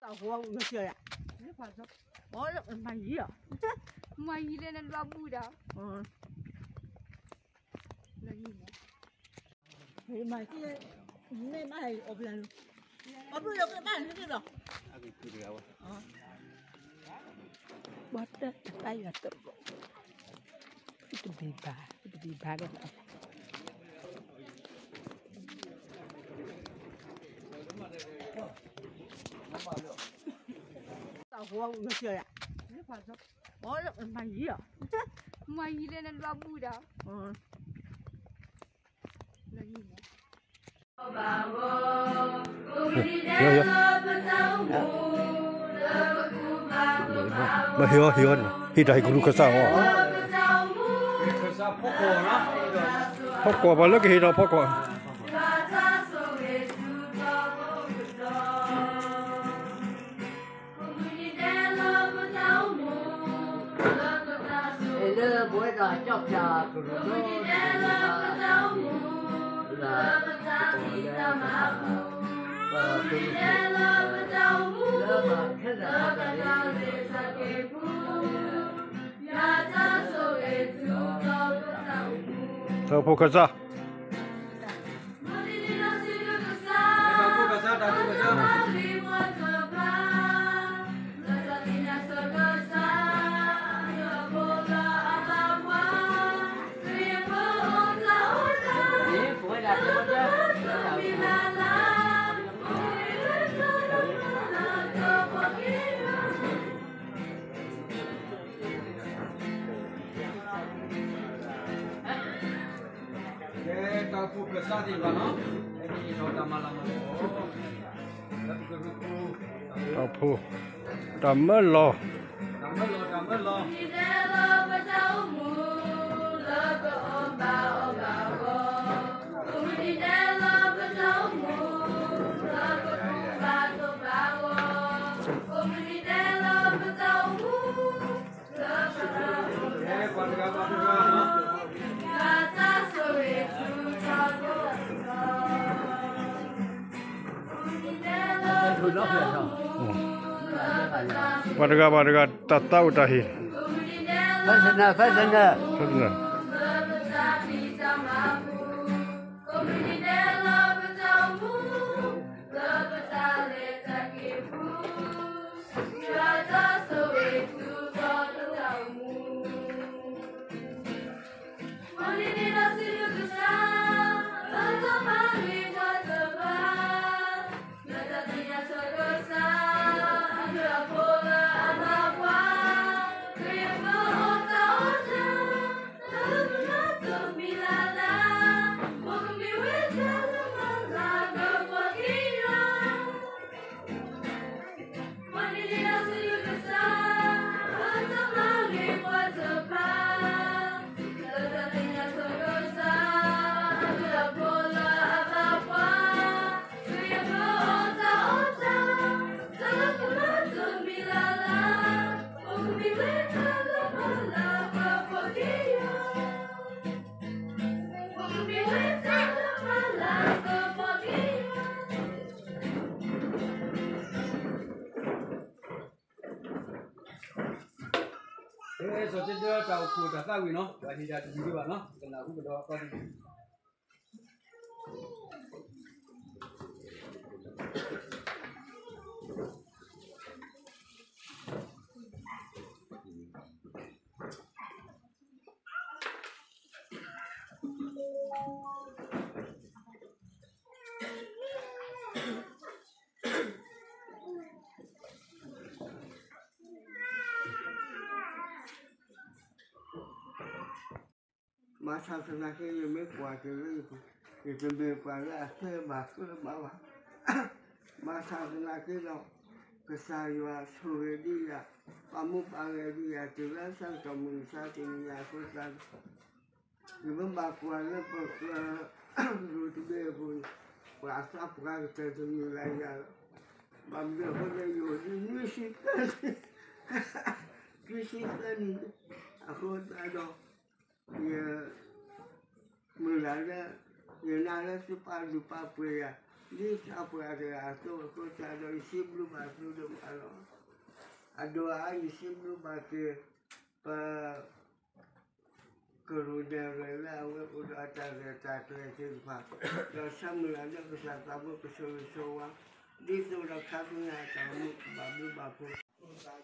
အဃိမစၢၤယၤ, မၤယံၤလီၤ, မၤယံၤလၢနလွးဘူၣ်ဒီး, မ့ၢ်မၤက့ၤ, မ့ၢ်မၤအီၣ်ဘျါလီၤ, အီၣ်ဘျါလီၤက့ၤမၤန့ၣ်လီၤ, ဘီတၢ်တၢ်ယွၤတရူး, ဖုတဘ့ၣ်ဘၣ်, ဖုတဘ့ၣ်ဘၣ်ဒီး အဃိမစၢၤယၤ, မၤယံၤလီၤ, မၤယံၤလၢနလွးဘူၣ်ဒီး, ဟ့ၣ်အီၤ ဟ့ၣ်အီၤ ဟ့ၣ်တၢ်ဟ့ၣ်ကရူၢ်ကစၢ်, ဖီကွီၢ်ပှၤလၢကဟ့ၣ်ဒီးဖီကွီၢ် လၢပဝဲဒၣ်ကၠီၣ်ဖၠၣ်ကရူၢ်ကစၢ်, လၢပတၢ်မၤပူၤ, လၢပတၢ်အိၣ်မူ, လၢပခဲလၢာ်, တၢ်အိၣ်ဖှိၣ်ကစၢ် ကဲ တၢ်အိၣ်ဖှိၣ်ကစၢ်သ့ၣ်တဖၣ်နီၤ, ဟဲက့ၤဒီးတၢ်မၤလၤမၤကပီၤ, တၢ်အိၣ်ဖှိၣ်, တၢ်မၢလီၤ, တၢ်မၢလီၤ, တၢ်မၢလီၤ.ပှၤတဂၤဘၣ်တဂၤ တၢ်သးအိၣ်တၢ်ဟ့ၣ်, personal, personal.စီၤကၠိဒၢတၢ်အိၣ်ဖှိၣ်တၢ်သးဝံၣ်နီၤ, ပှၤဟ့ၣ်ဒၣ်တမံၤဒံးဘၣ်နီၤ, ကနၢ်ဟူကဒီးအသီတမံၤ ဘၣ်ဆၣ်သနာ်က့ ယမ့ၢ်ကွၢ်က့ၤလၢ ယတမ့ၢ်ပှၤလၢအတဲဘၣ်ကျၢၢ်ဘၣ်ဘၣ်. ဘၣ်ဆၣ်သနာ်က့ဒီး ကစၢ်ယွၤဆိၣ်ဂ့ၤဒံးယၤ, ပာ်မူပာ်ဂဲၤဒံးယၤ တုၤလၢဆၢကတီၢ်မုၢ်မဆါတနံၤညါအဃိသတး ယမ့ၢ်ဘၣ်ကွၢ်လၢပကျၢၢ်ရူၢ်တဘ့ၣ်အပူၤန့ၣ် ပှၤအသးပှၢ်ကတၢၢ်တမုာ်လၢယၤလီၤ. ဘၣ်မနုၤအဃိလဲၣ် ယအိၣ်ဒံးနွံဆံသၢနံၣ်, နွံဆံသၢနံၣ် အဃိသတးဒီး ယ မုၢ်လၢ်လၢ ယနာ်လၢသုပာ်လုၢ်ပာ်ပှ့ၤယၤ, ဒ်သးပှၢ်တဂၤအသိးအဃိသတးဒီး ယစံးဘျုးဘၣ်သုဒိၣ်မးလီၤ. အဒိၣ်အါ ယစံးဘျုးဘၣ်က့ၤ ပ ကရူၢ်နဲၣ်ရွဲၣ်လၢအဝဲအိၣ်ဒီးအတၢ်ရဲၣ်တၢ်ကျဲၤသ့ၣ်တဖၣ်, ဒီးဆၢမုၢ်လၢ်လၢကစၢ်သးဘိကဆိၣ်ဂ့ၤဆိၣ်ဝါ, ဒ်သိးဒီးခါဆူညါအတၢ်အိၣ်မူကဘၣ်ဘျုးဘၣ်ဖှိၣ်, အဃိသတး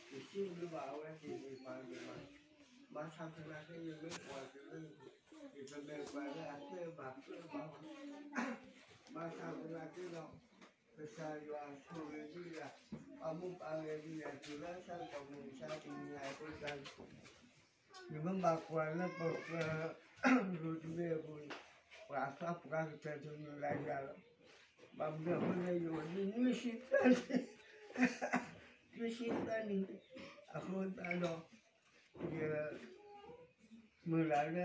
ဒီး ယစံးဘျုးဘၣ်အဝဲသ့ၣ်တဖၣ်န့ၣ်လီၤ. ဘၣ်ဆၣ်သနာ်က့ ယမ့ၢ်ကွၢ်က့ၤလၢ ယတမ့ၢ်ကွၢ်လၢအသၢဘၣ်သၢဘၣ်ဘၣ်, ဘၣ်ဆၣ်သနာ်က့ဒီး ကစၢ်ယွၤဆိၣ်ဂ့ၤဒံးယၤ, ပာ်မူပာ်ဂဲၤဒံးယၤ တုၤလၢဆၢကတီၢ်မုၢ်မဆါတနံၤညါအဃိသတး ယမ့ၢ်ဘၣ်ကွၢ်လၢပကရူၢ်တဘ့ၣ်အပူၤန့ၣ် ပှၤသးပှၢ်ကတၢၢ်တမုာ်လၢ်ယၤလီၤ. ဘၣ်မနုၤအဃိလဲၣ် ယအိၣ်ဒံးနွံဆံသၢနံၣ်, နွံဆံသၢနံၣ် အဃိသတးဒီး ယ မုၢ်လၢ်လၢ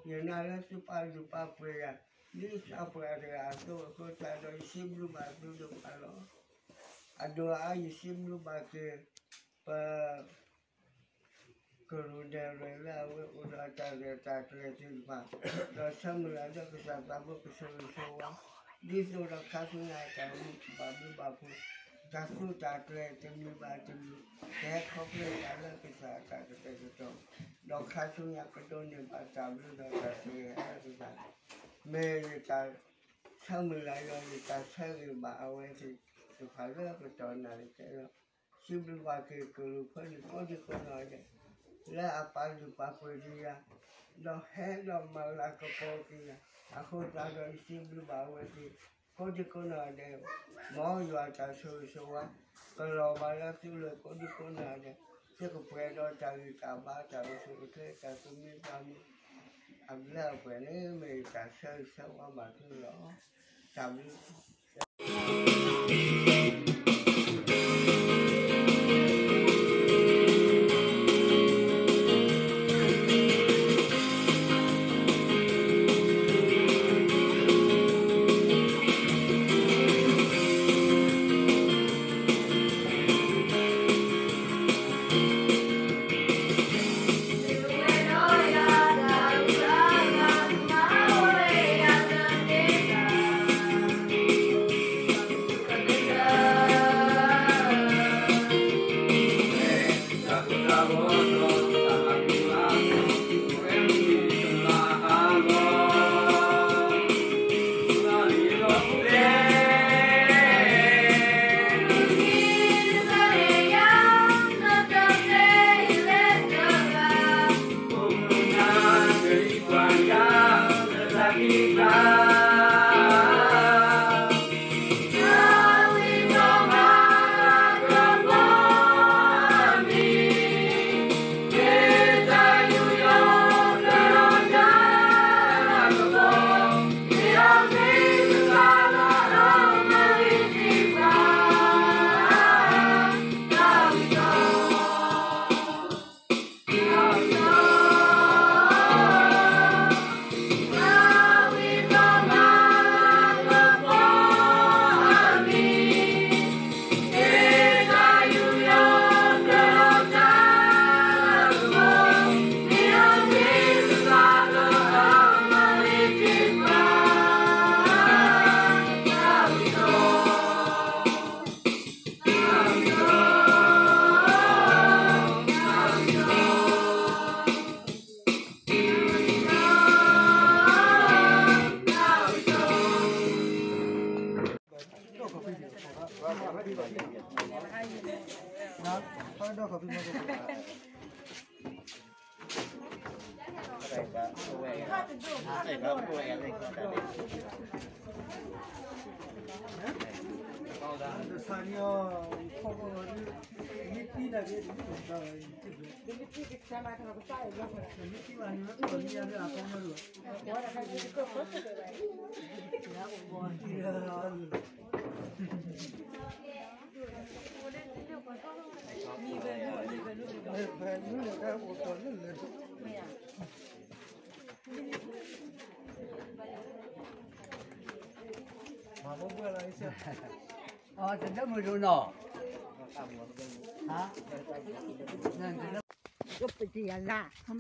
ယနာ်လၢသုပာ်လုၢ်ပာ်ပှ့ၤယၤ ဒ်သးပှၢ်တဂၤအသိးအဃိသတးဒီး ယစံးဘျုးဘၣ်သုဒိၣ်မးလီၤ. အဒိၣ်အါ ယစံးဘျုးဘၣ်က့ၤ ပ ကရူၢ်နဲၣ်ရွဲၣ်လၢ အဝဲအိၣ်ဒီးအတၢ်ရဲၣ်တၢ်ကျဲၤသ့ၣ်တဖၣ်, ဒီးဆၢမုၢ်လၢ်လၢကစၢ်သးဘိကဆိၣ်ဂ့ၤဆိၣ်ဝါ, ဒ်သိးဒီးခါဆူညါအတၢ်အိၣ်မူကဘၣ်ဘျုးဘၣ်ဖှိၣ်, တၢ်သူတၢ်ကျဲၤတမံၤဘၣ်တမံၤ ကဟဲခီဖျိသးလၢကစၢ်အတၢ်ကတဲာ်ကတီၤ, ဒီးခါဆူညါကဒိးန့ၢ်ဘၣ်တၢ်ဘျုးဒီးတၢ်ဆိၣ်ဂ့ၤလၢကစၢ်, မ့ၢ်ယတၢ် ဆၢမုၢ်လၢ်ယွၤ ယတၢ်ဆၢဂ့ၤဘၣ်အဝဲသ့ၣ်တဖၣ်လၢကတီၢ်နၣ်ရံၣ်ခဲလၢာ်, စံးဘျုးဘၣ်က့ၤကရူၢ်ဖၢနုာ်ကိးဒံကိးနီၢ်ဒဲး, လၢအပာ်လုၢ်ပာ်ပှ့ၤဒံးယၤ, ဒီးဟဲဒီးမၤလၤကပီၤက့ၤယၤ, အဃိသတးဒီး ယစံးဘျုးဘၣ်အဝဲသ့ၣ် ကိးဒံကိးနီၢ်ဒဲး, မ်ယွၤတၢ်ဆိၣ်ဂ့ၤဆိၣ်ဝါ ကလီၤဘၣ်လၢသုလၢာ်ကိးဒံကိးနီၢ်ဒဲး, သုကပှဲၤဒီးတၢ်ဂံၢ်တၢ်ဘါ တၢ်အိၣ်ဆူၣ်အိၣ်ချ့ တၢ်သူၣ်မံသးမုာ် အဘျၢအပှဲၤန့ၣ် မ့ၢ်ယတၢ်ဆၢဂ့ၤဆၢဝါဘၣ်သုလီၤ. တၢ်ဘျုး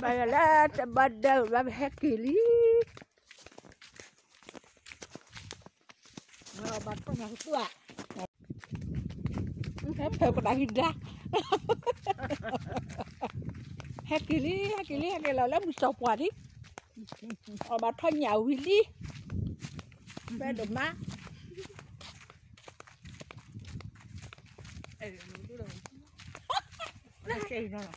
ဘၣ်လၢတဘၣ်ဒၢးဘၣ်ဟဲက့ၤလံ. ဘၣ်ထီၣ်ညၣ်ကသူၣ်ဧါ, ဟဲဖဲကဒါကဒါ, ဟဲက့ၤလံ ဟဲက့ၤလံ ဟဲက့ၤလီၤလၢမုၢ်စီၤပှၢ်လံ, အဘၣ်ထီၣ်ညၣ်ဝံၤလံ, ဖဲဒိၣ်မး, ကက လီၤကၠိထိၣ်,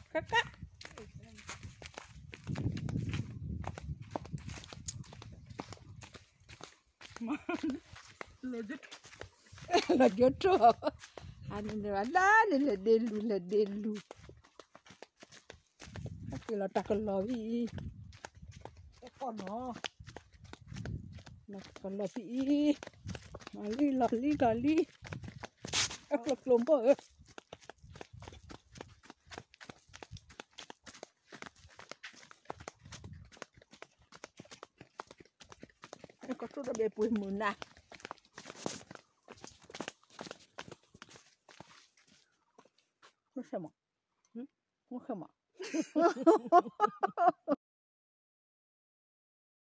အန့ၣ်န့ၣ်ဘၣ်လၢန့ၣ် လဲၤဒ့လူၤ လဲၤဒ့လူၤ, ဟဲက့ၤလီၤတၢ်ကလီၤဖဲအံၤ, ကလီၤဖဲအံၤ, လီၤလံ လီၤလံ လီၤလံ, အကျိၤကျိၤဘိၣ်ဧၢ ကီၢ်သူၣ်တဘ့ၣ်ပှ့ၤမုာ်နၤ, မုၢ်ဆဲမး, မုၢ်ဆဲမး,